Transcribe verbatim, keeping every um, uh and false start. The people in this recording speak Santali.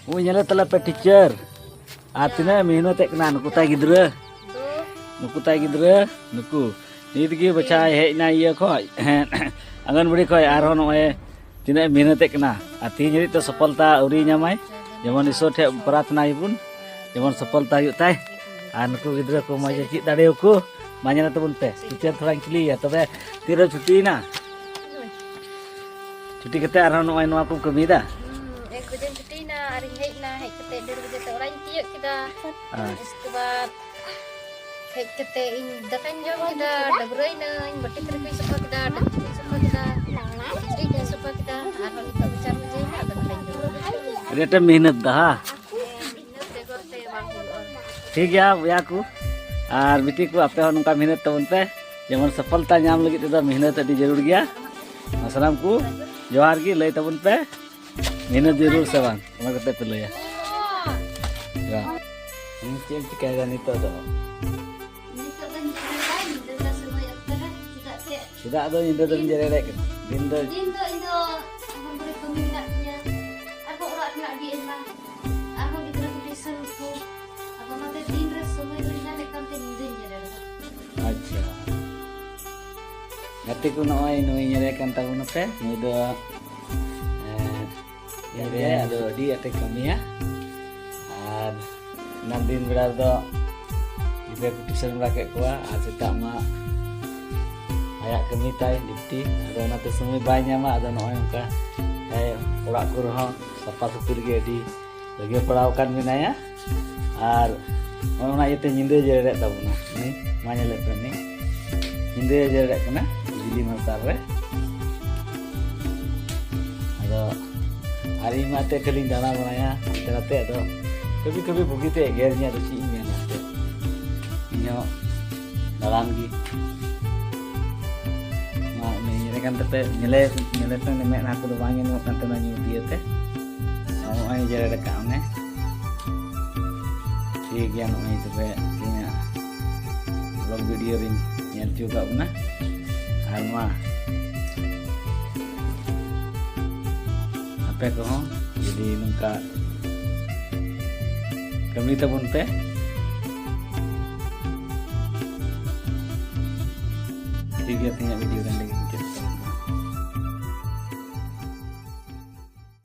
ᱩᱱᱤ ᱧᱮᱞᱮ ᱛᱟᱞᱮ ᱯᱮ ᱴᱤᱪᱟᱨ᱾ ᱟᱨ ᱛᱤᱱᱟᱹᱜ ᱢᱮᱦᱱᱚᱛᱮᱫ ᱠᱟᱱᱟ ᱱᱩᱠᱩ ᱛᱟᱭ ᱜᱤᱫᱽᱨᱟᱹ᱾ ᱱᱩᱠᱩ ᱛᱟᱭ ᱜᱤᱫᱽᱨᱟᱹ, ᱱᱩᱠᱩ᱾ ᱱᱤᱛ ᱜᱮ ᱵᱟᱪᱷᱟᱭ ᱦᱮᱡ ᱮᱱᱟ ᱤᱭᱟᱹ ᱠᱷᱚᱡ, ᱟᱝᱜᱟᱱᱵᱟᱲᱤ ᱠᱷᱚᱡ᱾ ᱟᱨᱦᱚᱸ ᱱᱚᱜᱼᱚᱭ ᱛᱤᱱᱟᱹᱜ ᱢᱮᱦᱱᱚᱛᱮᱫ ᱠᱟᱱᱟ᱾ ᱟᱨ ᱛᱤᱦᱤᱧ ᱦᱟᱹᱨᱤᱡ ᱛᱮ ᱥᱚᱯᱷᱚᱞᱛᱟ ᱟᱹᱣᱨᱤ ᱧᱟᱢᱟᱭ᱾ ᱡᱮᱢᱚᱱ ᱤᱥᱚᱨ ᱴᱷᱮᱡ ᱯᱨᱟᱨᱛᱷᱱᱟ ᱭᱟᱵᱚᱱ, ᱡᱮᱢᱚᱱ ᱥᱚᱯᱷᱚᱞᱛᱟ ᱦᱩᱭᱩᱜ ᱛᱟᱭ᱾ ᱟᱨ ᱱᱩᱠᱩ ᱜᱤᱫᱽᱨᱟᱹ ᱠᱚ ᱢᱚᱡᱽ ᱮ ᱪᱮᱫ ᱫᱟᱲᱮᱭᱟᱠᱚ᱾ ᱢᱟ ᱧᱮᱞ ᱛᱟᱵᱚᱱ ᱯᱮ, ᱴᱤᱪᱟᱨ ᱛᱷᱚᱲᱟᱧ ᱠᱩᱞᱤᱭᱮᱭᱟ᱾ ᱛᱚᱵᱮ ᱛᱤᱨᱮ ᱪᱷᱩᱴᱤᱭᱮᱱᱟ? ᱪᱷᱩᱴᱤ ᱠᱟᱛᱮ ᱟᱨᱦᱚᱸ ᱱᱚᱜᱼᱚᱭ ᱱᱚᱣᱟ ᱠᱚᱢ ᱠᱟᱹᱢᱤᱭᱮᱫᱟ? ᱦᱩᱸ, ᱮᱠ ᱵᱟᱡᱮᱧ ᱪᱷᱩᱴᱤᱭᱮᱱᱟ ᱟᱨᱤᱧ ᱦᱮᱡ ᱮᱱᱟ, ᱦᱮᱡ ᱠᱟᱛᱮ ᱰᱮᱲ ᱵᱟᱡᱮ ᱛᱮ ᱚᱲᱟᱜ ᱤᱧ ᱛᱤᱭᱳᱜ ᱠᱮᱫᱟ᱾ ᱦᱮᱸ᱾ ᱩᱥᱠᱮ ᱵᱟᱫ ᱦᱮᱡ ᱠᱟᱛᱮ ᱤᱧ ᱫᱟᱠᱟᱧ ᱡᱚᱢ ᱠᱮᱫᱟ, ᱰᱟᱹᱵᱽᱨᱟᱹᱭᱱᱟᱹᱧ, ᱵᱟᱹᱴᱤ ᱛᱷᱟᱹᱨᱤ ᱠᱚᱧ ᱥᱟᱯᱷᱟ ᱠᱮᱫᱟ, ᱰᱟᱹᱠᱪᱤᱧ ᱥᱟᱯᱷᱟ ᱠᱮᱫᱟ, ᱠᱤᱪᱨᱤᱡ ᱤᱧ ᱥᱟᱯᱷᱟ ᱠᱮᱫᱟ, ᱟᱨᱦᱚᱸ ᱱᱤᱛᱚᱜ ᱫᱚ ᱪᱟᱨ ᱵᱟᱡᱮᱭᱮᱱᱟ, ᱟᱫᱚ ᱱᱚᱰᱮᱧ ᱫᱩᱲᱩᱵ ᱟᱠᱟᱱᱟ᱾ ᱟᱹᱰᱤ ᱟᱸᱴᱮᱢ ᱢᱮᱦᱱᱚᱛ ᱫᱟ, ᱦᱟ? ᱢᱮᱦᱱᱚᱛ ᱵᱮᱜᱚᱨ ᱛᱮ ᱵᱟᱝ ᱦᱩᱭᱩᱜᱼᱟ᱾ ᱴᱷᱤᱠ ᱜᱮᱭᱟ ᱵᱚᱭᱦᱟ ᱠᱚ, ᱟᱨ ᱵᱤᱴᱤ ᱠᱚ, ᱟᱯᱮ ᱦᱚᱸ ᱱᱚᱝᱠᱟ ᱢᱮᱦᱱᱚᱛ ᱛᱟᱵᱚᱱ ᱯᱮ᱾ ᱡᱮᱢᱚᱱ ᱥᱚᱯᱷᱚᱞᱛᱟ ᱧᱟᱢ ᱞᱟᱹᱜᱤᱫ ᱛᱮᱫᱚ ᱢᱮᱦᱱᱚᱛ ᱟᱹᱰᱤ ᱡᱟᱹᱨᱩᱲ ᱜᱮᱭᱟ᱾ ᱥᱟᱱᱟᱢ ᱠᱚ ᱡᱚᱦᱟᱨ ᱜᱮ ᱞᱟᱹᱭ ᱛᱟᱵᱚᱱ ᱯᱮ, ᱢᱮᱦᱱᱚᱛ ᱡᱟᱹᱨᱩᱲ ᱥᱮ ᱵᱟᱝ? ᱚᱱᱟ ᱠᱟᱛᱮ ᱯᱮ ᱞᱟᱹᱭᱟ᱾ ᱡᱚᱦᱟᱨ᱾ ᱦᱩᱸ, ᱪᱮᱫ ᱮᱢ ᱪᱤᱠᱟᱹᱭᱮᱫᱟ ᱱᱤᱛᱚᱜ ᱫᱚ? ᱱᱤᱛᱚᱜ ᱫᱚᱧ ᱡᱮᱨᱮᱲ ᱫᱟ, ᱧᱤᱫᱟᱹ ᱵᱮᱲᱟ ᱥᱚᱢᱚᱭ ᱚᱠᱛᱚ ᱨᱮ᱾ ᱪᱮᱫᱟᱜ ᱪᱮ? ᱪᱮᱫᱟᱜ ᱫᱚ ᱧᱤᱫᱟᱹ ᱫᱚᱢ ᱡᱮᱨᱮᱲᱮᱫ ᱠᱟᱱᱟ? ᱫᱤᱱ ᱫᱚ ᱫᱤᱱ ᱫᱚ ᱤᱧ ᱫᱚ ᱦᱚᱲᱢᱚ ᱨᱮ ᱠᱟᱹᱢᱤ ᱢᱮᱱᱟᱜ ᱛᱤᱧᱟ, ᱟᱨᱦᱚᱸ ᱚᱲᱟᱜ ᱨᱮᱱᱟᱜ ᱟᱹᱰᱤ ᱟᱭᱢᱟ, ᱟᱨᱦᱚᱸ ᱜᱤᱫᱽᱨᱟᱹ ᱠᱚ ᱴᱤᱭᱩᱥᱚᱱ ᱠᱚ, ᱟᱫᱚ ᱚᱱᱟᱛᱮ ᱫᱤᱱ ᱨᱮ ᱥᱚᱢᱚᱭ ᱵᱟᱹᱧ ᱧᱟᱢᱮᱫ ᱠᱟᱱ ᱛᱮ ᱧᱤᱫᱟᱹᱧ ᱡᱮᱨᱮᱲ ᱫᱟ᱾ ᱟᱪᱪᱷᱟ᱾ ᱜᱟᱛᱮ ᱠᱚ, ᱱᱚᱜᱼᱚᱭ ᱱᱩᱭ ᱧᱮᱞᱮ ᱠᱟᱱ ᱛᱟᱵᱚᱱᱟᱯᱮ, ᱱᱩᱭ ᱫᱚ, ᱮᱸ, ᱤᱧ ᱨᱮ ᱟᱫᱚ ᱟᱹᱰᱤ ᱟᱸᱴᱮ ᱠᱟᱹᱢᱤᱭᱟ᱾ ᱟᱨ ᱮᱱᱟᱝ ᱫᱤᱱ ᱵᱮᱲᱟ ᱨᱮᱫᱚ ᱜᱤᱫᱽᱨᱟᱹ ᱠᱚ ᱴᱤᱭᱩᱥᱚᱱ ᱵᱟᱲᱟ ᱠᱮᱫ ᱠᱚᱣᱟ, ᱟᱨ ᱥᱮᱛᱟᱜ ᱢᱟ ᱟᱭᱟᱜ ᱠᱟᱹᱢᱤ ᱛᱟᱭ ᱰᱤᱭᱩᱴᱤ, ᱟᱫᱚ ᱚᱱᱟᱛᱮ ᱥᱚᱢᱚᱭ ᱵᱟᱭ ᱧᱟᱢᱟ᱾ ᱟᱫᱚ ᱱᱚᱜᱼᱚᱭ ᱱᱚᱝᱠᱟ, ᱮ, ᱚᱲᱟᱜ ᱠᱚᱨᱮ ᱦᱚᱸ ᱥᱟᱯᱷᱟ ᱥᱩᱛᱨᱟᱹ ᱜᱮ ᱟᱹᱰᱤ ᱨᱮᱸᱜᱮᱡ ᱯᱟᱲᱟᱣ ᱟᱠᱟᱱ ᱢᱮᱱᱟᱭᱟ᱾ ᱟᱨ ᱱᱚᱜᱼᱚ ᱱᱟ ᱤᱭᱟᱹᱛᱮ ᱧᱤᱫᱟᱹ ᱡᱮᱨᱮᱲᱮᱫ ᱛᱟᱵᱚᱱᱟ ᱩᱱᱤ, ᱢᱟ ᱧᱮᱞᱮᱫ ᱯᱮ ᱩᱱᱤ ᱧᱤᱫᱟᱹ ᱡᱮᱨᱮᱲᱮᱫ ᱠᱟᱱᱟ ᱵᱤᱡᱽᱞᱤ ᱢᱟᱨᱥᱟᱞ ᱨᱮ᱾ ᱟᱫᱚ ᱟᱨ ᱤᱧ ᱢᱟ ᱮᱱᱛᱮᱫ ᱠᱷᱟᱹᱞᱤᱧ ᱫᱟᱬᱟ ᱵᱟᱲᱟᱭᱟ ᱦᱟᱱᱛᱮ ᱱᱟᱛᱮ, ᱟᱫᱚ ᱠᱟᱹᱵᱷᱤ ᱠᱟᱹᱵᱷᱤ ᱵᱩᱜᱤᱛᱮ ᱮᱜᱮᱨᱤᱧᱟ, ᱟᱫᱚ ᱪᱮᱫ ᱤᱧ ᱢᱮᱱᱟ ᱮᱱᱛᱮᱫ᱾ ᱤᱧᱦᱚᱸ ᱫᱟᱬᱟᱱ ᱜᱮ᱾ ᱢᱟ ᱩᱱᱤ ᱧᱮᱞᱮ ᱠᱟᱱ ᱛᱟᱯᱮ, ᱧᱮᱞᱮ, ᱧᱮᱞᱮ ᱯᱮ, ᱩᱱᱤ ᱢᱮᱫ ᱦᱟᱹᱠᱩ ᱫᱚ ᱵᱟᱝ ᱧᱮᱞᱚᱜ ᱠᱟᱱ ᱛᱟᱦᱮᱱᱟ ᱧᱩᱛ ᱤᱭᱟᱹᱛᱮ᱾ ᱱᱚᱜᱼᱚᱭ ᱡᱮᱨᱮᱲ ᱟᱠᱟᱫ ᱚᱱᱮ᱾ ᱴᱷᱤᱠ ᱜᱮᱭᱟ, ᱱᱚᱜᱼᱚᱭ ᱛᱚᱵᱮ ᱤᱧᱟᱹᱜ vlog video ᱨᱤᱧ ᱧᱮᱞ ᱦᱚᱪᱚ ᱟᱠᱟᱫ ᱵᱚᱱᱟ᱾ ᱟᱨ ᱢᱟ ᱟᱯᱮ ᱠᱚᱦᱚᱸ ᱡᱩᱫᱤ ᱱᱚᱝᱠᱟ ᱠᱟᱹᱢᱤ ᱛᱟᱵᱚᱱ ᱯᱮ᱾ ᱴᱷᱤᱠ ᱜᱮᱭᱟ, ᱛᱮᱦᱮᱧᱟᱜ video ᱫᱚ ᱱᱚᱸᱰᱮ ᱜᱮ᱾